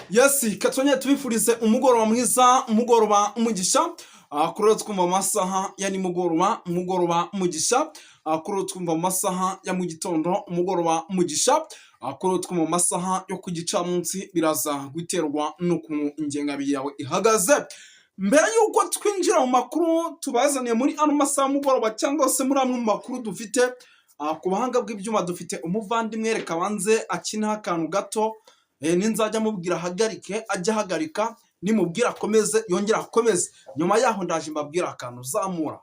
Yes, katwongere tubifurize umugoroba mwiza, umugoroba umugisha. Kuri twumva mu masaha ya nimugoroba, umugoroba umugisha. Kuri twumva mu masaha ya mu gitondo, umugoroba umugisha. Kuri twumva mu masaha yo ku gicamunsi, biraza guterwa n'ukuntu ingengabihe yawe ihagaze. Mbere y'uko twinjira mu makuru tubazaniye muri ano masaha y'umugoroba, cyangwa se muri amwe mu makuru dufite, ku buhanga bw'ibyuma dufite umuvandimwe. Reka abanze akineho akantu gato. Ninzajya amubwira ahagarike ajye ahagarika, nimubwira akomeze yongere akomeze. Nyuma yaho ndaje mbabwira akantu zamura.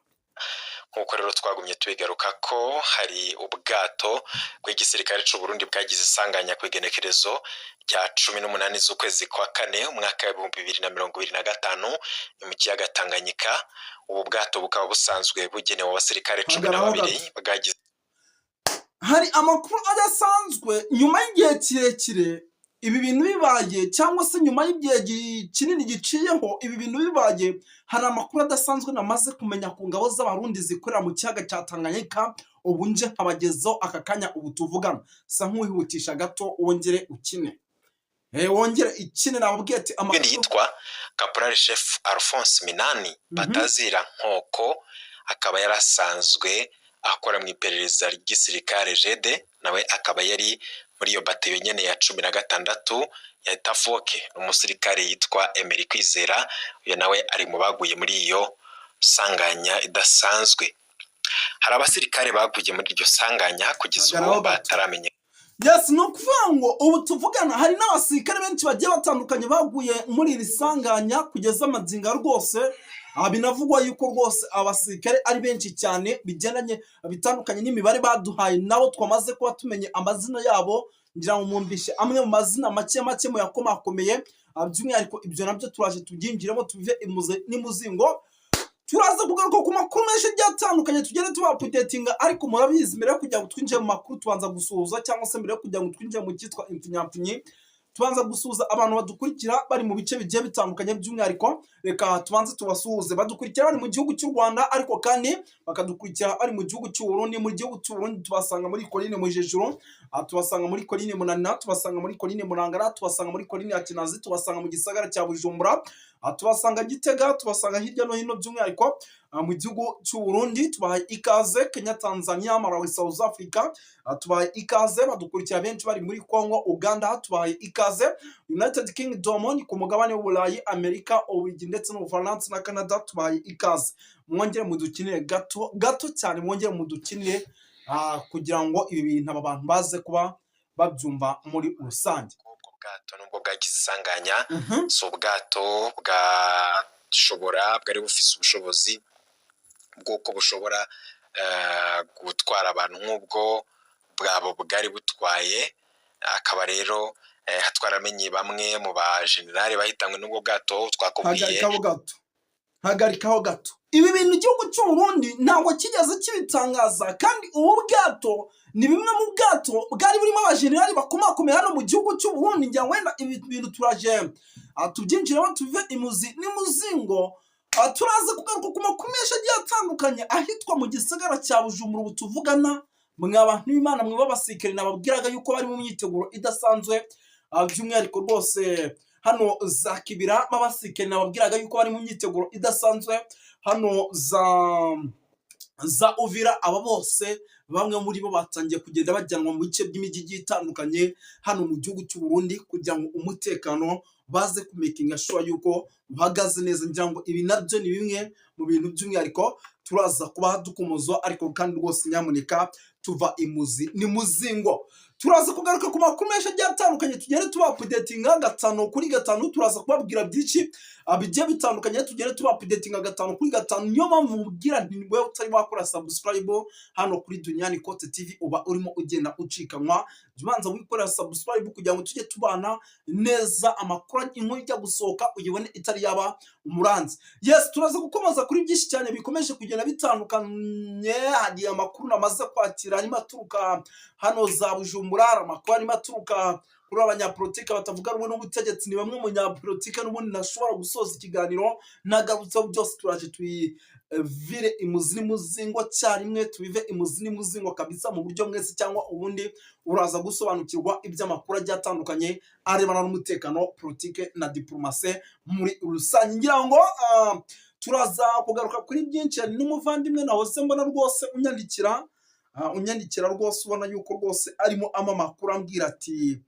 Nk'uko rero twagumye tubigaruka ko hari ubwato bw'igisirikare cy'u Burundi bwagize isanganya ku igenekerezo rya 18 z'ukwezi kwa kane, umwaka wa 2025, ni mu kiyaga Tanganyika. Ubu bwato bukaba busanzwe bugenewe abasirikare cumi na Hagararaho babiri gato. Bwagize Hari amakuru adasanzwe nyuma y'igihe kirekire ibi bintu bibaye, cyangwa se nyuma y'igihe kinini giciyeho ibi bintu bibaye, hari amakuru adasanzwe namaze kumenya ku ngabo z'Abarundi zikorera mu kiyaga cya Tanganyika. Ubu nje nkabagezaho aka kanya ubu tuvugana. Sa nk'uwihutisha gato, wongere ukine. Wongere ikine. Nababwiye ati Undi amakuru yitwa Caporal Chef Alphonse Minani batazira Nkoko, akaba yarasanzwe akora mu iperereza ry'igisirikare jede, nawe akaba yari muri iyo batayo nyene ya 16 ya Tafoke. N'umusirikare yitwa Emery Kwizera, uyu nawe ari mu baguye muri iyo sanganya idasanzwe. Hari abasirikare baguye muri iryo sanganya kugeza ubu Hagararaho gato. bataramenye. Yes, ni ukuvuga ngo ubu tuvugana hari n'abasirikare benshi bagiye batandukanye baguye muri iri sanganya kugeza amagingo rwose. Binavugwa yuko rwose abasirikare ari benshi cyane, bigendanye bitandukanye n'imibare baduhaye, nabo twamaze kuba tumenye amazina yabo. Ngira ngo mwumvishe amwe mu mazina make make mu yakomakomeye. By'umwihariko ibyo nabyo turaje tubyinjiremo, tuve imuze n'imuzingo. Turaza kugaruka ku makuru menshi agiye atandukanye, tugende tuba updatinga. Ariko murabizi, mbere yo kugira ngo twinjire mu makuru tubanza gusuhuza, cyangwa se mbere yo kugira ngo twinjire mu cyitwa impfunyapfunyi tubanza gusuhuza abantu badukurikira bari mu bice bigiye bitandukanye. By'umwihariko reka tubanze tubasuhuze badukurikira bari mu gihugu cy'u Rwanda, ariko kandi bakadukurikira bari mu gihugu cy'u Burundi. Mu gihugu cy'u Burundi tubasanga muri Colline Mujejuru, tubasanga muri Colline Munanira, tubasanga muri Colline Murangara, tubasanga muri Colline ya Kinazi, tubasanga mu gisagara cya Bujumbura, tubasanga Gitega, tubasanga hirya no hino. By'umwihariko mu gihugu cy'u Burundi tubahaye ikaze. Kenya, Tanzania, Malawi, South Africa, tubahaye ikaze. Badukurikira benshi bari muri Congo, Uganda, tubahaye ikaze. United Kingdom ni ku mugabane w'Uburayi, Amerika, Ububiligi ndetse n'Ubufaransa na Canada, tubahaye ikaze. Mwongere mudukinire gato gato cyane, mwongere mudukinire, kugira ngo ibi bintu aba bantu baze kuba babyumva muri rusange. Ubwo bwato nubwo bwagize isanganya, si ubwato bwashobora bwari bufise ubushobozi bw'uko bushobora gutwara abantu nk'ubwo bwabo bwari butwaye. Akaba rero twaramenye bamwe mu bajenerali bahitanywe n'ubwo bwato twakubwiye. Hagarikaho gato, hagarikaho gato. Ibi bintu igihugu cy'u Burundi ntabwo kigeze kibitangaza, kandi ubu bwato ni bimwe mu bwato bwari burimo abajenerali bakomakomeye hano mu gihugu cy'u Burundi. Ngira ngo wenda ibi bintu turaje tubyinjiremo, tuve imuzi n'imuzingo. Turaza kugaruka ku makuru menshi agiye atandukanye ahitwa mu gisagara cya Bujumbura ubu tuvugana. Mwa bantu b'Imana mwe b'abasirikare nababwiraga yuko bari mu myiteguro idasanzwe, by'umwihariko rwose hano za Kibira b'abasirikare nababwiraga yuko bari mu myiteguro idasanzwe, hano za Uvira, aba bose bamwe muri bo batangiye kugenda bajyanwa mu bice by'imijyi igiye itandukanye hano mu gihugu cy'u Burundi, kugira ngo umutekano baze kumakinga sure yuko uhagaze neza. Ngira ngo ibi nabyo ni bimwe mu bintu by'umwihariko turaza kuba dukomozwa. Ariko kandi rwose nyamuneka tuva imuzi ni muzingo. Turaza kugaruka ku makuru menshi agiye atandukanye, tugende tuba updatinga gatanu kuri gatanu. Turaza kubabwira byinshi bigiye bitandukanye, tugende tuba updatinga gatanu kuri gatanu. Niyo mpamvu mubwira nti wowe utari wakora subscribe hano kuri Duniani Kote TV, uba urimo ugenda ucikanwa. Jya ubanza wikorera subscribe kugira ngo tujye tubana neza, amakuru, inkuru ijya gusohoka uyibone itari yaba umuranzi. Yes, turaza gukomeza kuri byinshi cyane bikomeje kugenda bitandukanye. Hari amakuru namaze kwakira arimo aturuka hano za Bujumbura, hari amakuru arimo aturuka Kuri abanyapolitike batavuga rumwe n'ubutegetsi, ni bamwe mu banyapolitike n'ubundi ntashobora gusoza ikiganiro nagarutseho. Byose turaje tubivire imuzi n'imuzingo cyarimwe, tubive imuzi n'imuzingo kabisa. Mu buryo mwese cyangwa ubundi uraza gusobanukirwa iby'amakuru agiye atandukanye arebana n'umutekano, politike na diplomasi muri rusange. Ngira ngo turaza kugaruka kuri byinshi. Hari n'umuvandimwe nahoze mbona rwose unyandikira rwose, ubona yuko rwose arimo ama amakuru, ambwira ati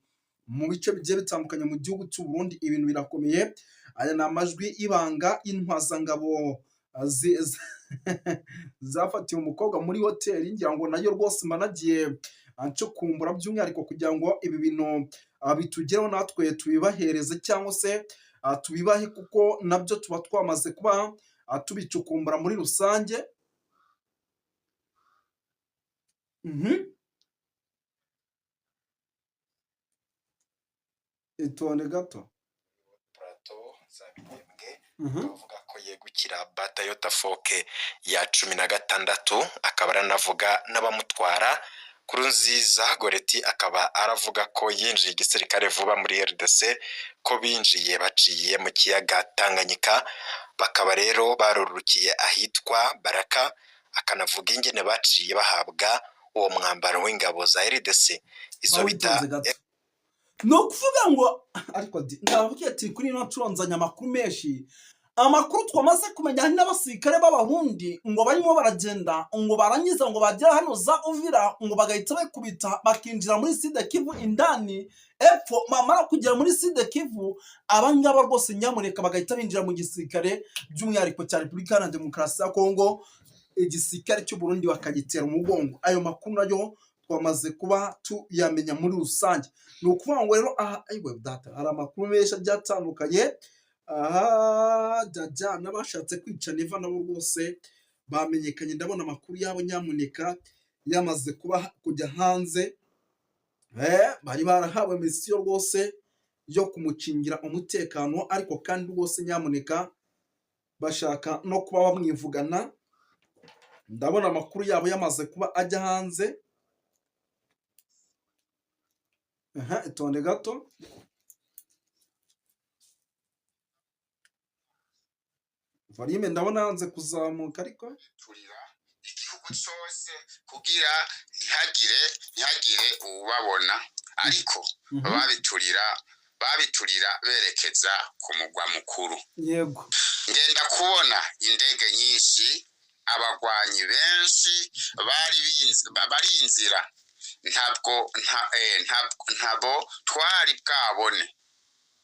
mu bice bigiye bitandukanye mu gihugu cy'u Burundi ibintu birakomeye. Aya ni amajwi y'ibanga y'intwazangabo zafatiwe umukobwa muri hoteli. Ngira ngo nayo rwose mba nagiye ncukumbura by'umwihariko kugira ngo ibi bintu bitugereho, natwe tubibahereze cyangwa se tubibahe, kuko nabyo tuba twamaze kuba tubicukumbura muri rusange. Itonde gato. Plateau za Minembwe, avuga ko yegukira batayo tafoke ya 16, akaba aranavuga n'abamutwara. Nkurunziza Goreti akaba aravuga ko yinjiye igisirikare vuba muri RDC, ko binjiye baciye mu kiyaga Tanganyika, bakaba rero barurukiye ahitwa Baraka, akanavuga ingene baciye bahabwa uwo mwambaro w'ingabo za RDC, izo bita Witonze gato. Ni ukuvuga ngo ariko ndababwiye ati kuri ino nshuro nzanye amakuru menshi. Amakuru twamaze kumenya, hari n'abasirikare b'Abarundi ngo barimo baragenda, ngo barangiza ngo bagera hano za Uvira, ngo bagahita bakubita bakinjira muri Sud Kivu indani epfo. Bamara kugera muri Sud Kivu, abangaba rwose nyamuneka bagahita binjira mu gisirikare by'umwihariko cya Repubulika Iharanira Demokarasi ya Kongo, igisirikare cy'u Burundi bakagitera umugongo. Ayo makuru nayo twamaze kuba tuyamenya muri rusange. Ni ukuvuga ngo rero aha, ayiwe data, hari amakuru menshi agiye atandukanye aha. Jaja n'abashatse kwica Neva nabo rwose bamenyekanye. Ndabona amakuru yabo nyamuneka yamaze kuba kujya hanze. Bari barahawe misiyo rwose yo kumukingira umutekano, ariko kandi rwose nyamuneka bashaka no kuba bamwivugana. Ndabona amakuru yabo yamaze kuba ajya hanze. Aha, itonde gato. Volume ndabona yanze kuzamuka ariko. Turira igihugu cyose kugira ntihagire uwubabona, ariko babiturira berekeza ku mugwa mukuru. Ngenda kubona indege nyinshi, abagwanyi benshi bari barinzira, ntabwo ntabo twari bwabone,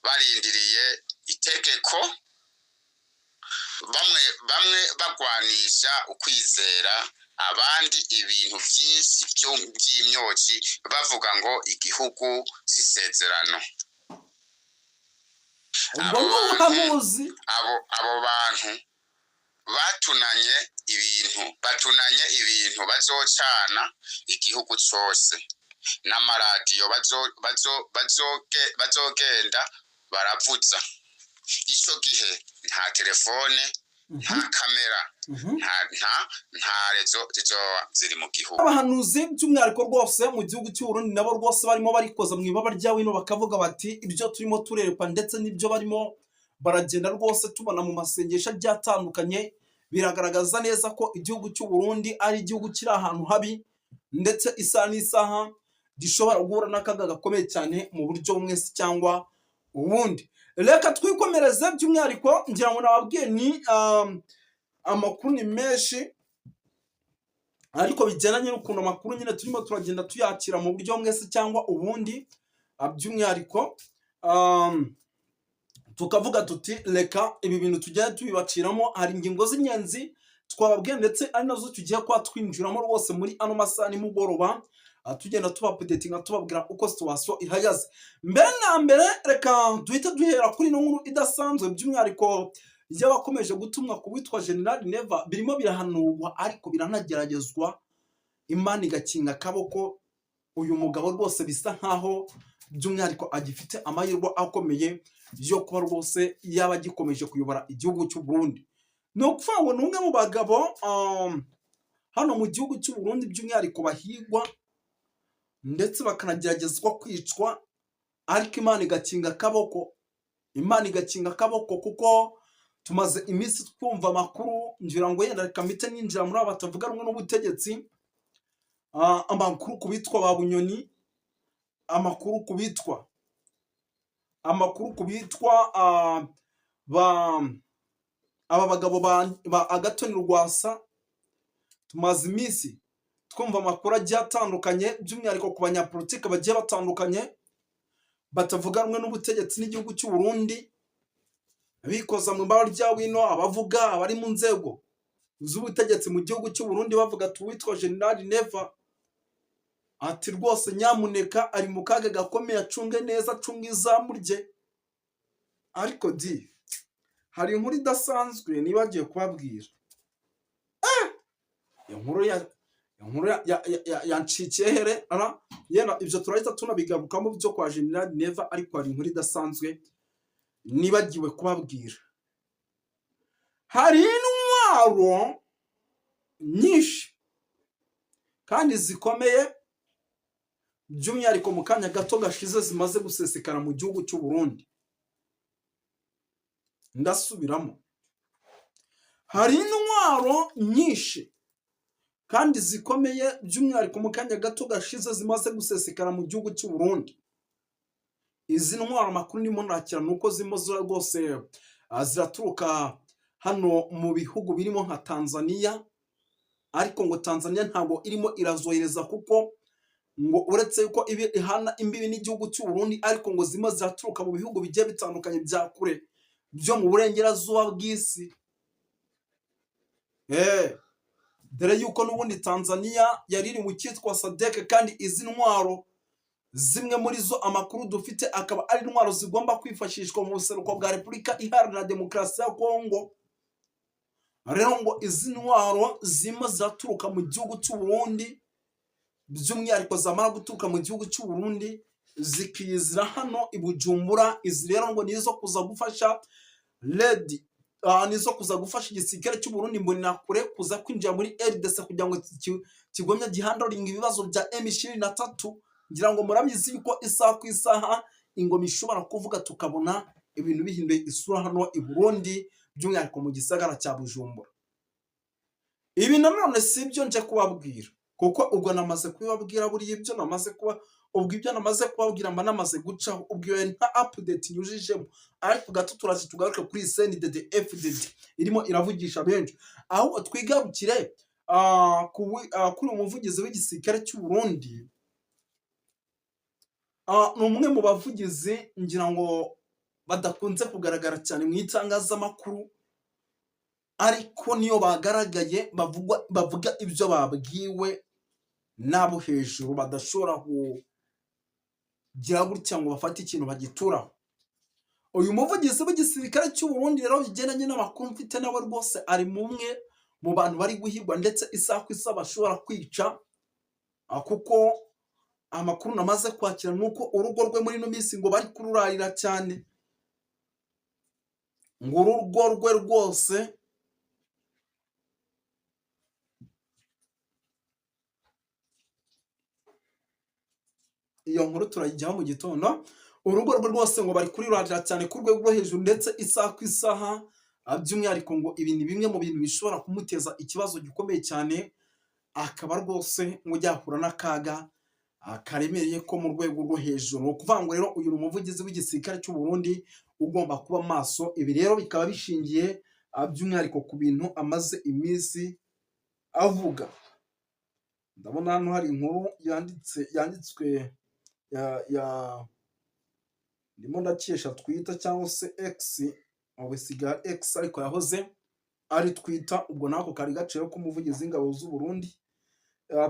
barindiriye itegeko, bamwe bamwe bagwanisha ukwizera, abandi ibintu byinshi by'imyoki, bavuga ngo igihugu c'isezerano. Ubwo ni ubuhanuzi. Abo bantu batunanye ibintu bazocana igihugu cose n'amaradiyo, bazogenda baravuza. Ico gihe nta telefone, nta kamera, nta réseau zizoba ziri mu gihugu. Abahanuzi by'umwihariko rwose mu gihugu cy'u Burundi nabo rwose barimo barikoza mu ibaba rya wino, bakavuga bati ibyo turimo turerekwa ndetse n'ibyo barimo baragenda rwose tubona mu masengesho agiye atandukanye biragaragaza neza ko igihugu cy'u Burundi ari igihugu kiri ahantu habi, ndetse isaha n'isaha gishobora guhura n'akaga gakomeye cyane mu buryo bumwe se cyangwa ubundi. Reka twikomereze. By'umwihariko ngira ngo nababwiye ni amakuru ni menshi, ariko bigendanye n'ukuntu amakuru nyine turimo turagenda tuyakira mu buryo bumwe se cyangwa ubundi, by'umwihariko tukavuga tuti reka ibi bintu tugenda tubibaciramo. Hari ingingo z'ingenzi twababwiye, ndetse ari nazo tugiye kuba twinjiramo rwose muri ano masaha nimugoroba, tugenda tubaupdatinga, tubabwira uko situation ihagaze. Mbere na mbere reka duhite duhera kuri ino nkuru idasanzwe, by'umwihariko y'abakomeje gutumwa ku witwa General Neva. Birimo birahanurwa ariko biranageragezwa, Imana igakinga akaboko. Uyu mugabo rwose bisa nkaho by'umwihariko agifite amahirwe akomeye yo kuba rwose yaba agikomeje kuyobora igihugu cy'u Burundi. Ni ukuvuga ngo ni umwe mu bagabo hano mu gihugu cy'u Burundi by'umwihariko bahigwa ndetse bakanageragezwa kwicwa. Ariko Imana igakinga akaboko, Imana igakinga akaboko, kuko tumaze iminsi twumva amakuru. Ngira ngo yenda reka mpite ninjira muri aba batavuga rumwe n'ubutegetsi. Amakuru ku bitwa ba Bunyoni, amakuru ku bitwa ba aba bagabo ba Agathon Rwasa. Tumaze iminsi twumva amakuru agiye atandukanye, by'umwihariko ku banyapolitike bagiye batandukanye batavuga rumwe n'ubutegetsi n'igihugu cy'u Burundi, bikoza mu ibara rya wino, abavuga abari mu nzego z'ubutegetsi mu gihugu cy'u Burundi, bavuga ati uwitwa General Neva, ati rwose nyamuneka ari mu kaga gakomeye, acunge neza, acunge izamu rye. Ariko di hari inkuru idasanzwe nibagiye kubabwira. Inkuru yancikiye here ara yenda ibyo turahita tunabigarukamo byo kwa General Neva, ariko hari inkuru idasanzwe nibagiwe kubabwira. Hari intwaro nyinshi kandi zikomeye, by'umwihariko mu kanya gato gashize, zimaze gusesekara mu gihugu cy'u Burundi. Ndasubiramo, hari intwaro nyinshi kandi zikomeye, by'umwihariko mu kanya gato gashize, zimaze gusesekara mu gihugu cy'u Burundi. Izi ntwaro, amakuru ndimo nakira ni uko zirimo rwose ziraturuka hano mu bihugu birimo nka Tanzania, ariko ngo Tanzania ntabwo irimo irazohereza, kuko ngo uretse yuko ibi ihana imbibi n'igihugu cy'u Burundi, ariko ngo zirimo ziraturuka mu bihugu bigiye bitandukanye bya kure byo mu burengerazuba bw'isi. Dore yuko n'ubundi Tanzania yari iri mu cyitwa SADC, kandi izi ntwaro zimwe muri zo, amakuru dufite akaba ari intwaro zigomba kwifashishwa mu buseruko bwa Repubulika Iharanira Demokarasi ya Kongo. Rero ngo izi ntwaro zirimo ziraturuka mu gihugu cy'u Burundi, by'umwihariko zamara guturuka mu gihugu cy'u Burundi zikiyizira hano i Bujumbura. Izi rero ngo nizo kuza gufasha redi, nizo kuza gufasha igisirikare cy'u Burundi Imbonerakure kuza kwinjira muri RDC kugira ngo kigomye gihandlinga ibibazo bya M23. Ngira ngo murabizi yuko isaha ku isaha ingoma ishobora kuvuga, tukabona ibintu bihinduye isura hano i Burundi, by'umwihariko mu gisagara cya Bujumbura. Ibi nanone si ibyo nje kubabwira, kuko ubwo namaze kubibabwira. Buriya ibyo namaze kuba, ubwo ibyo namaze kubabwira mba namaze gucaho, ubwo iyo nta update nyujijemo. Ariko gato turaje tugaruke kuri CNDD FDD irimo iravugisha benshi, ahubwo twigarukire kuri uyu muvugizi w'igisirikare cy'u Burundi. Ni umwe mu bavugizi ngira ngo badakunze kugaragara cyane mu itangazamakuru, ariko niyo bagaragaye bavuga ibyo babwiwe n'abo hejuru, badashobora kugira gutya ngo bafate ikintu bagituraho. Uyu muvugizi w'igisirikare cy'u Burundi rero, bigendanye n'amakuru mfite, nawe rwose ari mumwe mu bantu bari guhigwa, ndetse isaha ku isaha bashobora kwica, kuko amakuru namaze kwakira ni uko urugo rwe muri ino minsi ngo bari kururarira cyane, ngo urugo rwe rwose. Iyo nkuru turayijyaho mu gitondo. Urugo rwe rwose ngo bari kurirarira cyane ku rwego rwo hejuru, ndetse isaha ku isaha, by'umwihariko ngo ibi ni bimwe mu bintu bishobora kumuteza ikibazo gikomeye cyane, akaba rwose ngo yahura n'akaga karemereye ko mu rwego rwo hejuru. Ni ukuvuga ngo rero uyu ni umuvugizi w'igisirikare cy'u Burundi ugomba kuba maso. Ibi rero bikaba bishingiye by'umwihariko ku bintu amaze iminsi avuga. Ndabona hano hari inkuru yanditswe ya ndimo ndakesha Twitter cyangwa se X, ubu isigaye X ariko yahoze ari Twitter. Ubwo nako kari gaciyeho k'umuvugizi w'ingabo z'u Burundi.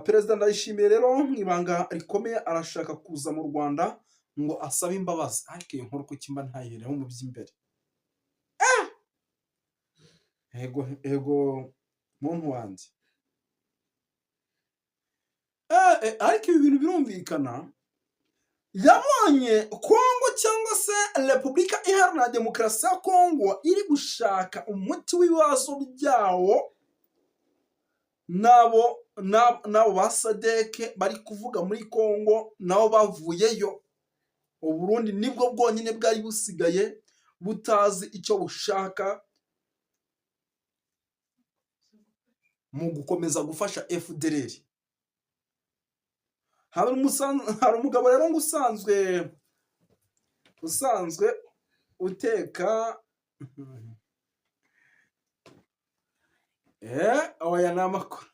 Perezida Ndayishimiye rero mu ibanga rikomeye arashaka kuza mu Rwanda ngo asabe imbabazi. Ariko iyo nkuru kuki mba ntayihereho mu by'imbere? Ego ego, muntu wanjye. Ariko ibi bintu birumvikana, yabonye Kongo cyangwa se Repubulika Iharanira Demokarasi ya Kongo iri gushaka umuti w'ibibazo byawo n'abo ba SADC bari kuvuga muri Kongo, nabo bavuyeyo. Uburundi nibwo bwonyine bwari busigaye butazi icyo bushaka mu gukomeza gufasha FDLR. Hari umugabo rero ngo usanzwe uteka. Oya, ni amakuru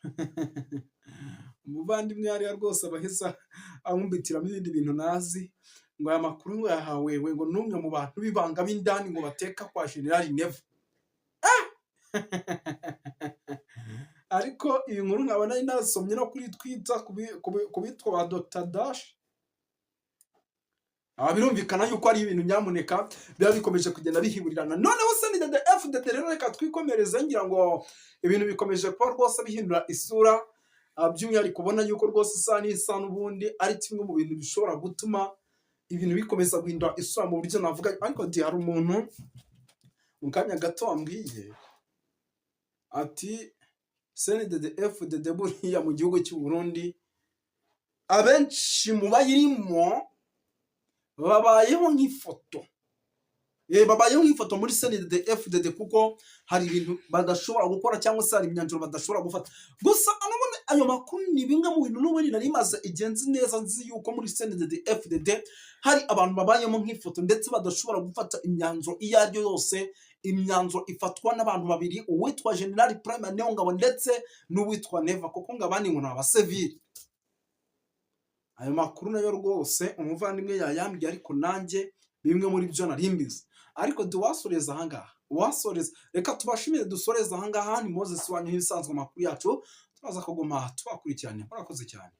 umuvandimwe hariya rwose abaheza amwumbitiramo ibindi bintu nazi, ngo aya makuru ngo yahawe we ngo n'umwe mu bantu b'ibanga b'indani ngo bateka kwa General Neva. Ariko iyi nkuru nkaba nari nasomye no kuri Twitter ku bitwa ba Dr Dash. Aha birumvikana yuko ari ibintu nyamuneka biba bikomeje kugenda bihiburirana. Noneho CNDD FDD rero, reka twikomereze. Ngira ngo ibintu bikomeje kuba rwose bihindura isura, by'umwihariko ubona yuko rwose isa n'isa n'ubundi ari kimwe mu bintu bishobora gutuma ibintu bikomeza guhindura isura mu buryo navuga. Ariko di hari umuntu mu kanya gato wambwiye ati CNDD FDD buriya mu gihugu cy'u Burundi abenshi mu bayirimo babayeho nk'ifoto. Babayeho nk'ifoto muri CNDD FDD, kuko hari ibintu badashobora gukora cyangwa se hari imyanzuro badashobora gufata. Gusa nanone ayo makuru ni bimwe mu bintu n'ubundi nari maze igihe nzi neza, nzi yuko muri CNDD FDD hari abantu babayemo nk'ifoto ndetse badashobora gufata imyanzuro iyo ari yo yose. Imyanzuro ifatwa n'abantu babiri, uwitwa General Prime Niyongabo ndetse n'uwitwa Neva, kuko ngo abandi ngo ni abasivili. Ayo makuru nayo rwose umuvandimwe yayambwiye, ariko nanjye bimwe muri byo nari mbizi. Ariko duwasoreza ahangaha, uwasoreza, reka tubashimire, dusoreze ahangaha. Ni Moses wanyu nk'ibisanzwe. Amakuru yacu turaza kuguma tubakurikirane. Murakoze cyane.